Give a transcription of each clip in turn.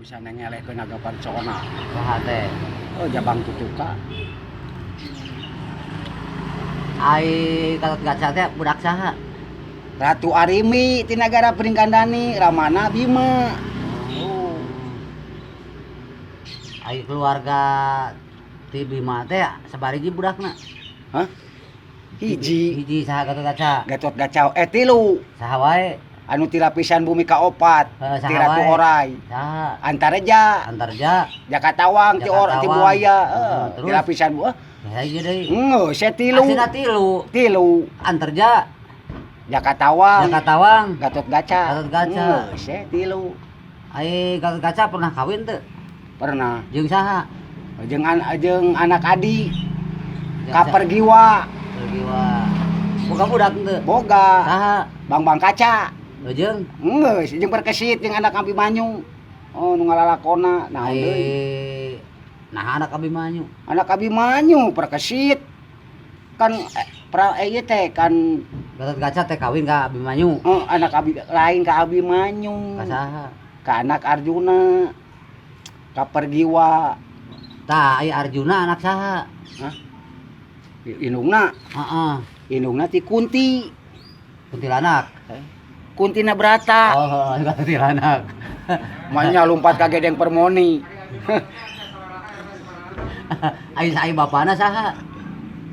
Bisa nengelehkeun naga pancona. Saha teh? Oh, Jabang Tutuka. Ai Gatotkaca teh budak saha? Ratu Arimi ti nagara Pringgandani, Ramana Bima. Oh. Ai keluarga ti Bima teh sabariji budakna? Hah? Hiji. Hiji saha Gatotkaca? Gatotkaca tilu. Saha wae? Anu ti lapisan bumi kaopat, Heeh, ti saha Ratu wae? Orai. Saha? Antareja. Antarja. Jakatawang ti or ti Jakatawang. buaya, Heeh, ti terus? lapisan buah. Hiji deui. Geus sia tilu. Asina tilu. Tilu. Antarja. Jakatawang. Jakatawang. Gatotkaca. Gatotkaca. Geus sia tilu. Ai Gatotkaca pernah kawin teu? Pernah. Jeung saha? Jeung anak adi. Jeung Kapergiwa. Kapergiwa. Boga budak teu? Boga. Saha? Bang-bang kaca. Jeung Geus jeung Perkesit jeung anak Abimanyu. Oh, nu ngalalakona naon deui? Nah, anak Abimanyu. Anak Abimanyu Perkesit. Kan pra ieu teh kan Gatotkaca teh kawin ka Abimanyu. Oh, anak Abi lain ka Abimanyu. Ka saha? Ka anak Arjuna. Ka Pergiwa. Tah, ai Arjuna anak saha? Hah? Indungna. Heeh. Indungna ti Kunti. Kuntilanak. Kuntina Brata. Oh, kuntilanak. Manya lompat ka gedeng Permoni. Ai ai bapana saha?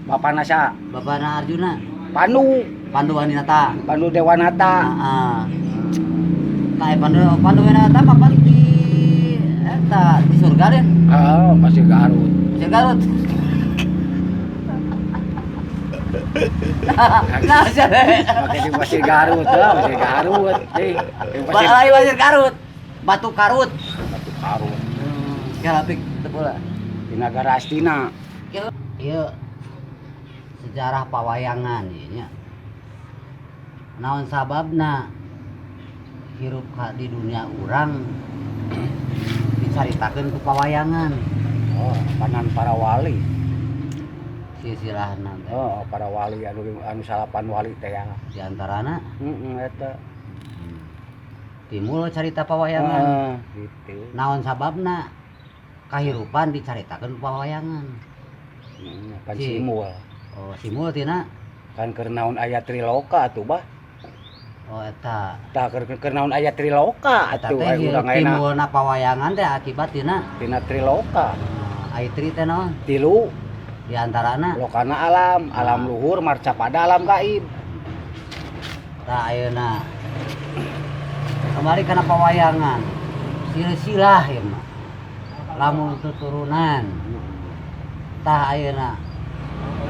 Bapana saha? Bapana Arjuna. Pandu. Pandu Waninata. Pandu Dewanata. Heeh. Tah, ai Pandu Pandu Waninata mapan di eta di surga deh. Oh, masih Garut. Masih Garut. Nah, Make di Pasir Garut, lah, Pasir Garut. Deh, di Pasir Balai Pasir Garut. Batu Karut. Batu Karut. Ya lapik teu pula. Di Nagara Astina. Ieu sejarah pawayangan ieu nya. Naon sababna hirup ka di dunia urang dicaritakeun ku pawayangan? Oh, panan para wali. Silsilahna teh. Oh, para wali anu anu salapan wali teh ya. Di antarana Heeh, eta. Timbul carita pawayangan. Heeh, gitu. Naon sababna kahirupan dicaritakeun ku pawayangan? Heeh, pan Si. simul. Oh, simul tina Kan keur naon aya triloka atuh, bah. Oh, eta. Tah, keur naon aya triloka Eta atuh teh aya urang ayeuna timbulna pawayangan teh akibat tina tina triloka. Ai tri teh naon? Tilu. Di antarana lokana alam, alam luhur, marcapada, alam gaib. Tah, ayeuna kembali kana pawayangan. Silsilah ieu mah. Lamun tuturunan. Tah, ayeuna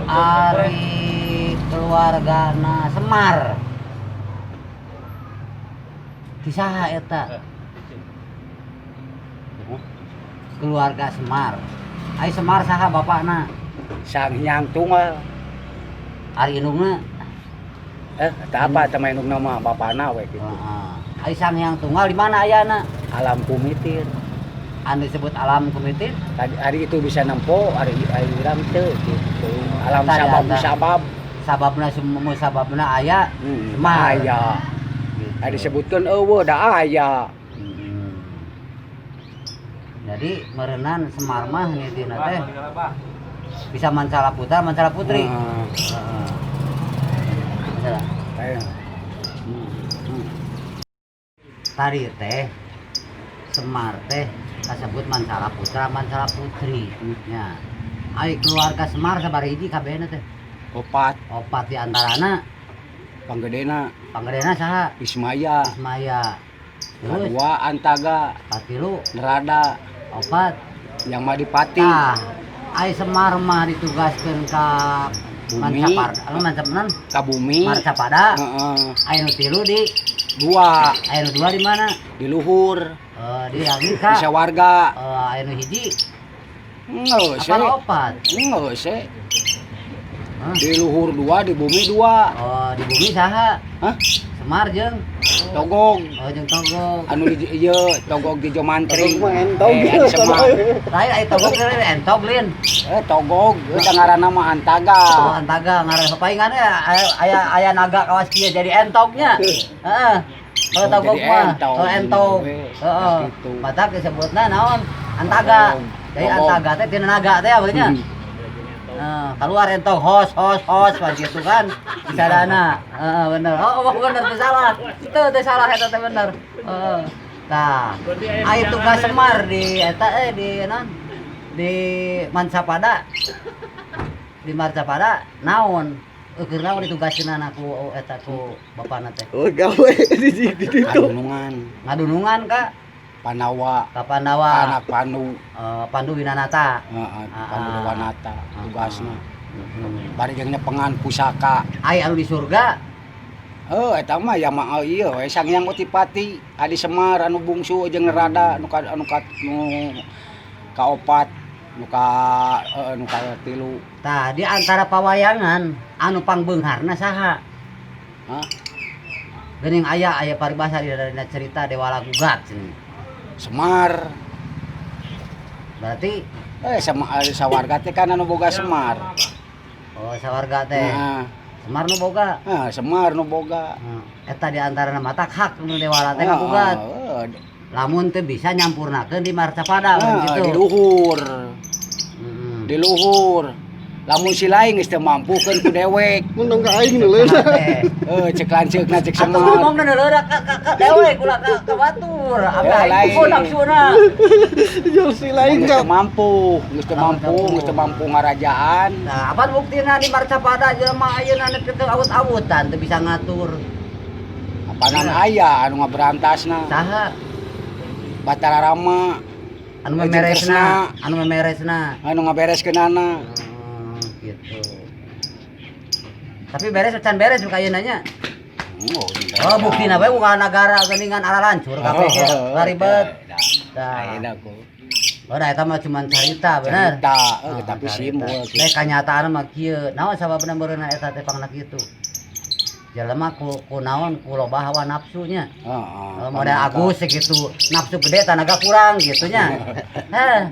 ari keluargana Semar. Ti saha eta? Keluarga Semar. Ai Semar saha bapakna? Sang Hyang Tunggal. Ari indungna? Eta apa eta mah indungna mah bapana we kitu. Heeh. Ai Sang Hyang Tunggal di mana ayana? Alam kumitir. Anu disebut alam kumitir? Tadi hari itu bisa nempo, hari hari urang teu gitu. Alam Tadi sabab ada. Sabab. Sababna sababna aya Semar. Aya. Gitu. Tadi disebutkeun eueuh da aya. Jadi merenan Semar mah nitina teh bisa mancala putra, mancala putri. Heeh. Heeh. Masalah. Ayo. Tadi teh Semar teh kasebut mancala putra, mancala putri. Ya. Ai keluarga Semar sabaraha hiji kabehna teh? Opat. Opat di antarana panggedena panggedena saha? Ismaya. Ismaya. Terus Kedua Antaga, katilu Nerada, opat yang Madipati. Tah, ai Semar mah ditugaskeun ka Bumi. Mancapar, anu mancapenan Ka bumi. Marcapada. Heeh. Aya nu tilu di Dua aya nu dua di mana? Di luhur. Di langit ka. Di sawarga. Aya nu hiji. Geus Apa opat? Geus Hah? Di luhur dua, di bumi dua. Oh, di bumi saha? Hah? Semar jeung Togog. Oh, jeung Togog. Anu di ieu Togog di Jomantri. Togog mah entog. Anu Semar. Lain aya Togog teh entog lin. Togog, eta ngaranna mah Antaga. Oh, Antaga ngaran paingan aya aya aya naga kawas kieu jadi entognya. Heeh. Oh, togog Jadi mah. Entog. Oh, entog. Wes, Heeh. gitu. Matak disebutna naon? Antaga. Togog. Jadi Togog. antaga teh tina naga teh abeunya. Nah, keluar entog hos hos hos pas gitu kan. Sadana. Heeh, bener. Oh, bener teu salah. Teu teu salah eta teh bener. Heeh. Tah, aya tugas Semar di eta di naon? Di Mancapada. Di Marcapada naon? Keur naon ditugaskeun ku eta ku bapana teh? Oh, gawe di ditu. Kadunungan, Ngadunungan ka Pandawa, ka Pandawa, anak Pandu, Pandu Winanata. Heeh, Pandu Ah. Dewanata tugasna. Heeh. Bari jeung nyepengan pusaka. Ai anu di surga? Oh, eta mah ya mah ieu we Sang Hyang Otipati, Adi Semar anu bungsu jeung Rada nu kaopat, nu ka nu katilu. Tah, di antara pawayangan anu pangbeungharna saha? Hah? Geuning aya aya paribasa di dina cerita Dewala Gugat cenah. Semar. Berarti Sama sawarga teh kan anu boga Semar. Oh, sawarga teh. Nah, Semar nu boga. nah, Semar nu boga. Eta di antara matak hak nu Dewala teh ngagugat. Heeh, Lamun teu bisa nyampurnakeun di Marcapada nah, gitu. Di luhur. Heeh. Di luhur. Lamun si lain geus teu mampukeun ku dewek. Mun dong ka aing nu leuna. Cek lanceukna cek Atuh Semar. ngomongna leuleura ka dewek ulah ka batur. Apa Ya, aing lain. kuku nafsuna. Jol si lain Geus ka. teu mampu, geus teu Lamun mampu, teu geus teu mampu ngarajaan. Nah, apa buktina di Marcapada jelema ayeuna nepi ka awut-awutan teu bisa ngatur. Apanan aya anu ngaberantasna? Saha? Batara Rama. Anu Jeung memeresna, Kresna. anu memeresna. Anu ngabereskeunana. Gitu. Tapi beres can beres juga ayeuna nya. Oh, Oh, buktina bae bukan nagara geuningan ala lancur kabeh ge ribet. Tah. Ayeuna ku. Oh, da eta mah cuman carita bener. Cerita, Oh, tapi carita. simbol. Nek kanyataan mah kieu. Naon sababna meureunna eta teh pangna kitu? Jelema ku naon ku loba hawa nafsunya. Heeh. Oh, model Agus segitu nafsu gede tenaga kurang gitu nya. Heh.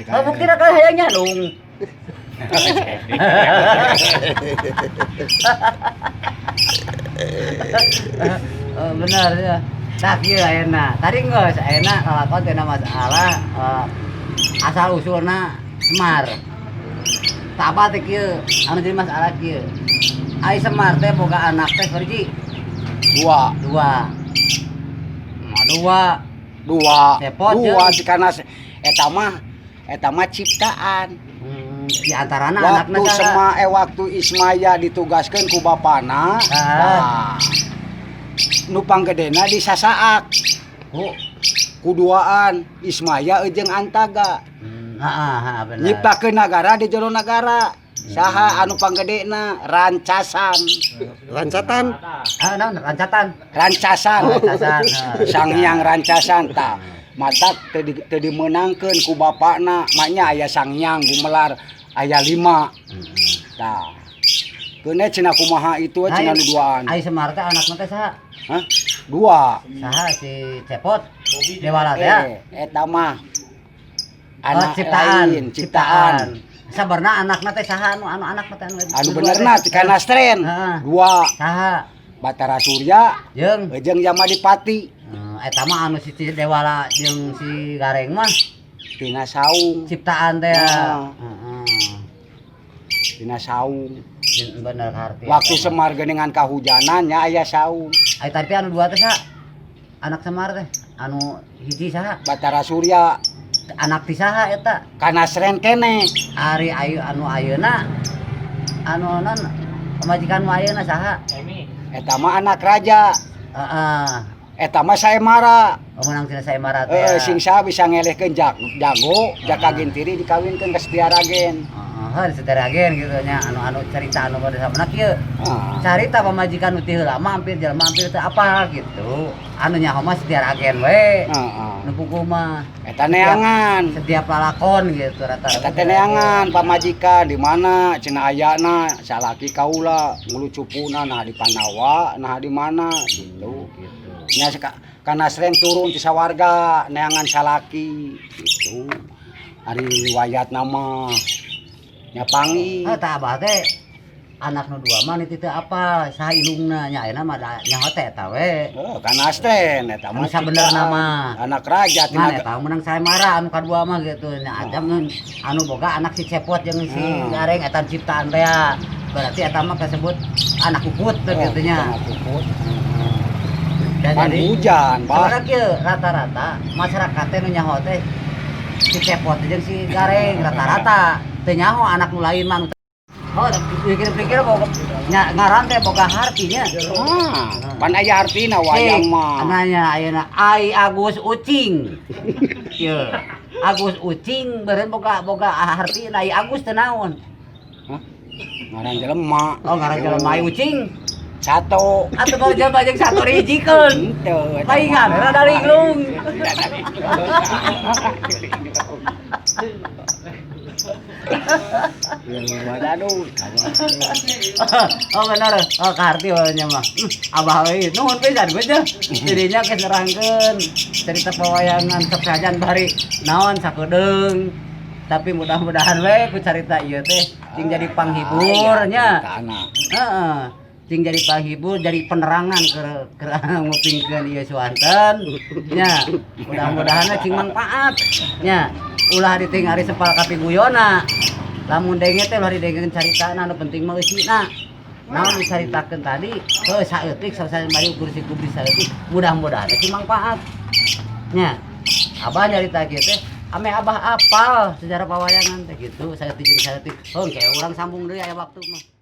Oh, buktina kan hayang nyalung. Oh, benar ya. Tah kieu ayeuna. Tadi geus ayeuna lalakon tina masalah asal usulna Semar. Tak apa teh kieu, anu jadi masalah kieu. Ai Semar teh boga anak teh hiji, Dua, dua. Nah, dua. Dua. Cepot, Dua jeung. si kana eta mah ciptaan. Di antarana anakna Waktu saha? sema waktu Ismaya ditugaskeun ku bapana, Ah. nah, nu panggedena disasaak Ku. kuduaan Ismaya jeung Antaga. Heeh, heeh, bener. Nyiptakeun nagara di jero nagara. Saha anu panggedena? Rancasan. Lancatan. Ah, naon rancatan. Rancasan. Rancasan. Heeh. Sang Hyang Rancasan tah. Matak teu dimeunangkeun ku bapakna, maknya aya Sang Hyang gumelar aya 5. Tah. Keun cenah kumaha itu cenah nu duaan. Ai Semar teh anakna teh saha? Hah? Dua. Saha si Cepot? Dewala teh ya? Eta mah Oh, anak ciptaan, lain, ciptaan. Sabarna anakna teh saha anu anakna teh anu Anu benerna ti Kanastren. Heeh. Dua. Saha? Batara Surya Jeung jeung Yamadipati. Eta mah anu si Dewala jeung si Gareng mah Tina saung. ciptaan teh. Nah. Heeh. Tina saung. Bener harti. Waktu Semar geuningan kahujanan nya aya saung. Ai tapi anu dua teh saha? Anak Semar teh anu hiji saha? Batara Surya Anak ti saha eta? Kanasren keneh. Ari ayu anu ayeuna anu non pamajikan nu ayeuna saha? Eta mah anak raja. Heeh. Eta mah Saemara. Oh, menang tina Saemara teh. Sing saha bisa ngelehkeun jago, Jaka Gintiri dikawinkeun ka Setiaragen. Heeh, Setiaragen gitu nya anu anu cerita anu pada samana kieu. Ah. Carita pamajikan nu ti heula mah hampir jelema hampir teu apal gitu. Anu nyaho mah Setiaragen we. Heeh. Nu puguh mah Eta neangan. setiap lalakon gitu rata-rata. Eta teh neangan pamajikan di mana cenah ayana salaki kaula ngulu cupuna nah di Pandawa nah di mana gitu. Gitu. Nya Kanasren turun ti sawarga neangan salaki gitu. Ari riwayat nama nya pangi. Ah, tah abah teh Anak nu dua mah teu apa saha indungna nya, ayeuna mah da nyaho teh eta we. Oh, kan Astren eta Anu mah sabenerna ciptaan. Mah. Anak raja Ngan tina eta menang sayembara anu kadua mah gitu nya, ajam anu boga anak si Cepot jeung si Gareng eta ciptaan teh ya. Berarti eta mah kasebut anak puput teh Oh, gitu nya. anak puput. Dan Pan jadi hujan, Bah. sebenarnya kieu, rata-rata masyarakat teh nu nyaho teh si Cepot jeung si Gareng, rata-rata teu nyaho anak nu lain mah. Oh, pikir-pikir boga nya, ngaran teh boga hartinya. Ah, pan aya artina wayang mah. Nanya ayeuna Ai Agus Ucing. Ieu. Agus Ucing beureun boga boga hartina. Ai Agus teh naon? Hah? Ngaran jelema. Oh, ngaran jelema. Ai Ucing. Satu. Atuh mau jelema jeung satu dihijikeun. Henteu, eta Paingan mah. rada linglung. Rada linglung. Aduh, Oh bener, oh kaharti we nya mah. Abah we nuhun pisan gue nya. Jadinya geus nerangkeun cerita pewayangan sok sajan bari naon sakedeung. Tapi mudah-mudahan we ku carita ieu teh cing jadi panghibur nya. Tanah. Heeh. Cing jadi panghibur, jadi penerangan ke ke ngupingkeun ieu suanten nya. Mudah-mudahan cing manfaat nya. Ulah ditingali sepal kapiguyona. Lamun denge teh ulah didengekeun caritana, anu penting mah eusina. Naon dicaritakeun tadi, heuh saeutik sasajen bari ukur si kubri saeutik, mudah-mudahan cing manfaat. Nya. Abah nyarita kieu teh ame abah apal sejarah pawayangan teh gitu, saeutik jeung saeutik. Heuh, kayak urang sambung deui aya waktu mah.